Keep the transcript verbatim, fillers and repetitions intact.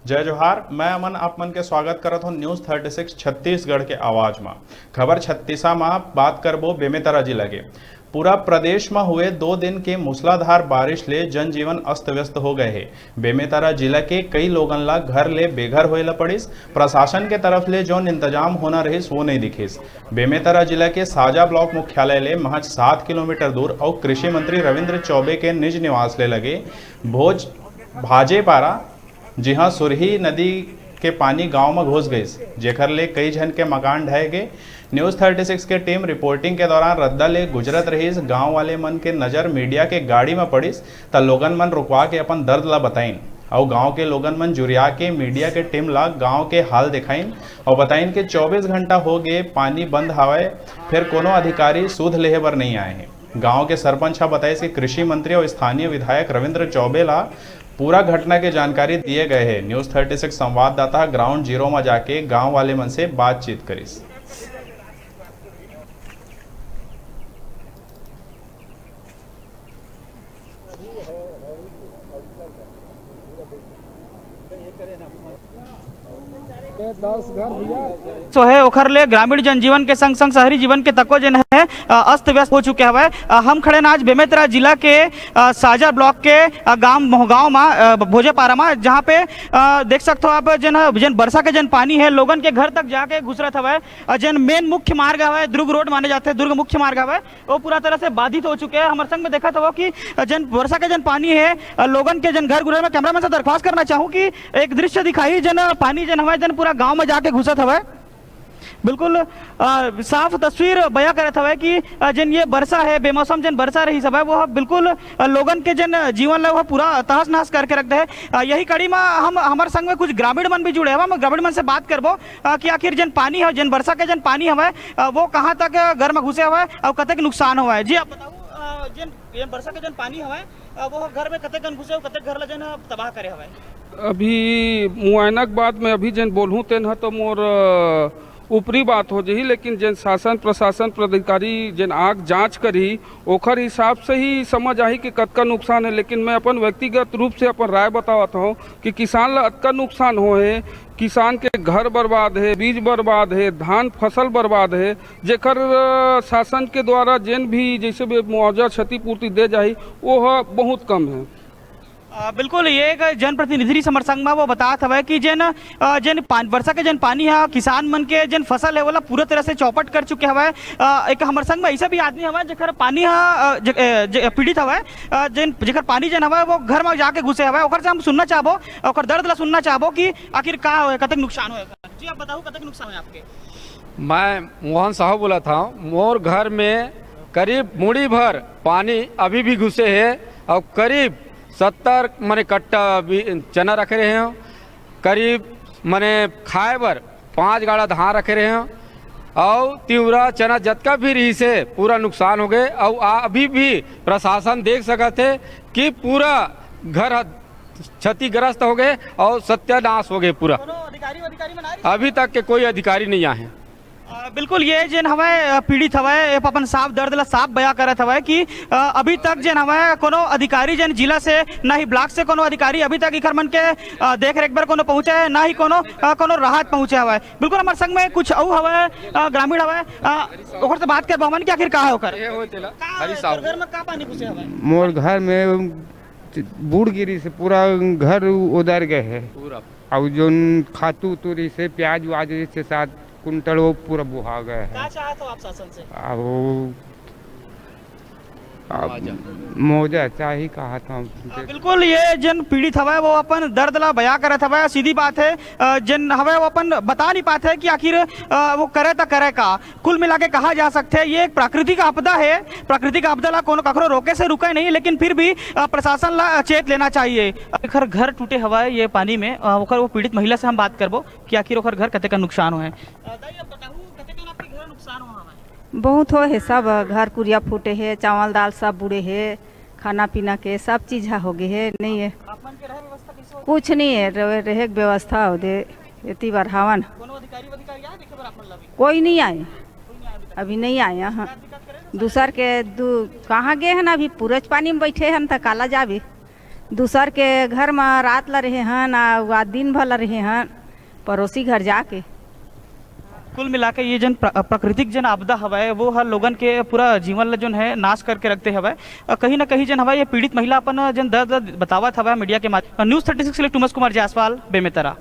जय जोहार, मैं अमन आप मन के स्वागत करत हूँ न्यूज़ थर्टी सिक्स छत्तीसगढ़ के आवाज मा। खबर छत्तीसा मा बात करबो बेमेतरा जिला के। पूरा प्रदेश मा हुए दो दिन के मूसलाधार बारिश ले जनजीवन अस्त व्यस्त हो गए हे। बेमेतरा जिला के कई लोगन ला घर ले बेघर होए ला पड़िस। प्रशासन के तरफ ले जौन इंतजाम होना रहिस, वो नहीं दिखिस। बेमेतरा जिला के साजा ब्लॉक मुख्यालय ले महज सात किलोमीटर दूर अउ कृषि मंत्री रविंद्र चौबे के निज निवास ले लगे भोज भाजेपारा, जिहां सुरही नदी के पानी गांव म घुस गइस, जेखर ले कई झन के मकान ढह गे। न्यूज़ थर्टी सिक्स के टीम रिपोर्टिंग के दौरान रद्दा ले गुजरत रहिस। गांव वाले मन के नजर मीडिया के गाड़ी म पड़िस, त लोगन मन रुकवा के अपन दर्द ला बताइन। अउ गांव के लोगन मन जुरिया के मीडिया के टीम ला गांव के हाल दिखाइन अउ बताइन के चौबीस घंटा हो गे, पानी बंद हावय, फेर कोनो अधिकारी सुध लेहे बर नइ आए हे। गांव के सरपंच ह बताइस कि कृषि मंत्री अउ स्थानीय विधायक रविंद्र चौबे ला पूरा घटना के जानकारी दिए गए हे। न्यूज़ थर्टी सिक्स संवाददाता ग्राउंड जीरो म जाके गांव वाले मन से बातचीत करिस। सो हे, ओखर ले ग्रामीण जनजीवन के संग संग शहरी जीवन के तको जेन हे, अ, अस्त व्यस्त हो चुके हवय। अ, हम खड़े न आज बेमेतरा जिला के, अ, साजा ब्लॉक के, अ, गांव मोहगांव मा, अ, भोजेपारा मा, जहां पे, अ, देख सकत हो आप, जेन ह, जेन बरसा के जेन पानी हे, लोगन के घर तक जाके घुसरत हवय। अ, जेन मेन मुख्य मार्ग हवय, दुर्ग रोड माने जाथे, दुर्ग मुख्य मार्ग हवय, वो पूरा तरह से बाधित हो चुके हैं। हमर संग में देखत हवो कि जेन वर्षा के जेन पानी है, अ, लोगन के जेन घर गुरर में, कैमरामैन से दरख्वास्त करना चाहूँ कि एक दृश्य दिखाई, जेन पानी जेन हवय, जेन पूरा गांव में जाके घुसत हवय। बिल्कुल, अ, साफ तस्वीर बयां करत हवय कि, अ, जेन ये वर्षा है, बेमौसम जेन वर्षा रही हवय, वो बिल्कुल, अ, लोगन के जेन जीवन ला वो पूरा तहस नहस करके रख दे है। अ, यही कड़ी में हम, हमर संग में कुछ ग्रामीण मन भी जुड़े हवय, हम ग्रामीण मन से बात करबो। अ, कि आखिर जेन पानी हवय, जेन बरसा के जेन पानी हवय, अ, वो कहाँ तक, अ, घर म घुसे हवय अउ कतेक नुकसान हवय? जी, आप बताओ, अ, जेन, जेन बरसा के जेन पानी हवय, अ, वो घर में कतेक कन घुसे अउ कतेक घर ला जेन ह तबाह करे हवय? अभी मुआयना के बाद में अभी जेन बोलहूँ, तेन ह तो मोर, अ, ऊपरी बात हो जही, लेकिन जेन शासन प्रशासन पदाधिकारी जेन आग जांच करही, ओखर हिसाब से ही समझ आही कि कतका नुकसान है। लेकिन मैं अपन व्यक्तिगत रूप से अपन राय बतावत हूँ कि किसान ला अतका नुकसान होए हे, किसान के घर बर्बाद हे, बीज बर्बाद हे, धान फसल बर्बाद हे, जेकर, अ, शासन के द्वारा जेन भी जैसे भी मुआवजा क्षतिपूर्ति दे जाही, वो ह बहुत कम हे। अ, बिल्कुल, ये एक जनप्रतिनिधि समर संघ में वो बतात हवय कि जेन, अ, जेन पान-, वर्षा के जेन पानी ह किसान मन के जेन फसल हे, ओला पूरा तरह से चौपट कर चुके हवय। अ, एक हमर संघ में ऐसा भी आदमी हवय जेकर पानी ह, अ, ज-, अ, ज-, पीड़ित हवय, अ, जेन, जेकर पानी जेन हवय वो घर में जाके घुसे हवय, ओकर से हम सुनना चाहबो, ओकर दर्द ला सुनना चाहबो कि आखिर का होय, कतक नुकसान होय। जी, आप बताओ, कतक नुकसान होय आपके? मैं मोहन साहू बोलत हूँ। मोर घर में करीब मुड़ी भर पानी अभी भी घुसे हे और करीब सत्तर मने कट्टा भी चना रखे रहे हूँ, करीब मने खाए बर पाँच गाड़ा धान रखे रहे हूँ और तिवरा चना जतका भी रहिस हे पूरा नुकसान हो गए। और आ-, अभी भी प्रशासन देख सकत हे कि पूरा घर ह क्षतिग्रस्त हो गए और सत्यानाश हो गए पूरा। कोनो अधिकारी, अधिकारी मन आ रही? अभी तक के कोई अधिकारी नहीं आए हैं। अ, बिल्कुल, ये जेन हवय, अ, पीड़ित हवय, ये अपन साफ दर्द ला साफ बयां करत हवय कि, अ, अभी तक जेन हवय कोनो अधिकारी जेन जिला से, ना ही ब्लॉक से कोनो अधिकारी अभी तक इखर मन के, अ, देख रेख बर कोनो पहुंचे है, ना ही कोनो, अ, कोनो राहत पहुंचे हवय। बिल्कुल, हमर संग में कुछ अउ हवय, अ, ग्रामीण हवय, अ, ओकर से बात करबो हमन कि आखिर का है ओकर। ये होय तेला, का हरी है, साहू। तोर घर में का पानी घुसे हवय? मोर घर में बूढ़ गिरी से पूरा घर उदर गए है। पूरा। और जोन खातू उतू रही से प्याज व्याज रही से सात कुंटल वो पूरा बुहा गए है। का चाहत हो आप शासन से? अब वो अब मुआवजा। मुआवजा चाही कहा था। अ, बिल्कुल, ये जेन पीड़ित हवय वो अपन दर्द ला बयां करत हवय। सीधी बात है, अ, जेन हवय वो अपन बता नहीं पात है कि आखिर, अ, वो करे त करे का। कुल मिला के कहा जा सकथे, ये एक प्राकृतिक आपदा है। प्राकृतिक आपदा ला कोनो कखरो रोके से रुके नहीं, लेकिन फिर भी, अ, प्रशासन ला चेत लेना चाहिए। एखर घर टूटे हवय ये पानी में, अ, ओकर वो पीड़ित महिला से हम बात करबो कि आखिर ओकर घर कतेक नुकसान होय। अ, दाई, अब बताहू, कतेक आपके घर नुकसान हुआ हवय? बहुत हो हे, सब घर कुरिया फूटे हे, चावल दाल सब बुड़े हे, खाना पीना के सब चीज ह हो गे हे, नहीं है। आप मन के रहे व्यवस्था कैसे हो? कुछ नहीं है, रहे, रहे के व्यवस्था हो दे, एती बार हावन। कोनो अधिकारी वधिकारी आए देखे बर आप मन ला भी? कोई नहीं आए, कोई नहीं आए अभी तक। अभी नहीं आए, हाँ। शिकायत विकायत करे ना? दूसर के दू-, कहाँ गए हैं ना, अभी पूरज पानी में बैठे हैं त काला जाबे। दूसर के घर म रात ला रहे हन, आ, आ दिन भर ला रहे हन, पड़ोसी घर जाके। कुल मिला के ये जन प्र-, प्राकृतिक जन आपदा हवय, वो हर लोगन के पूरा जीवन ला जोन है नाश करके रखते हवय। अ, कहीं ना कहीं जन हवय, ये पीड़ित महिला अपन जन दर्द ला बतावत हवय मीडिया के माध्यम। न्यूज़ थर्टी सिक्स के लिए टूमस कुमार जायसवाल, बेमेतरा।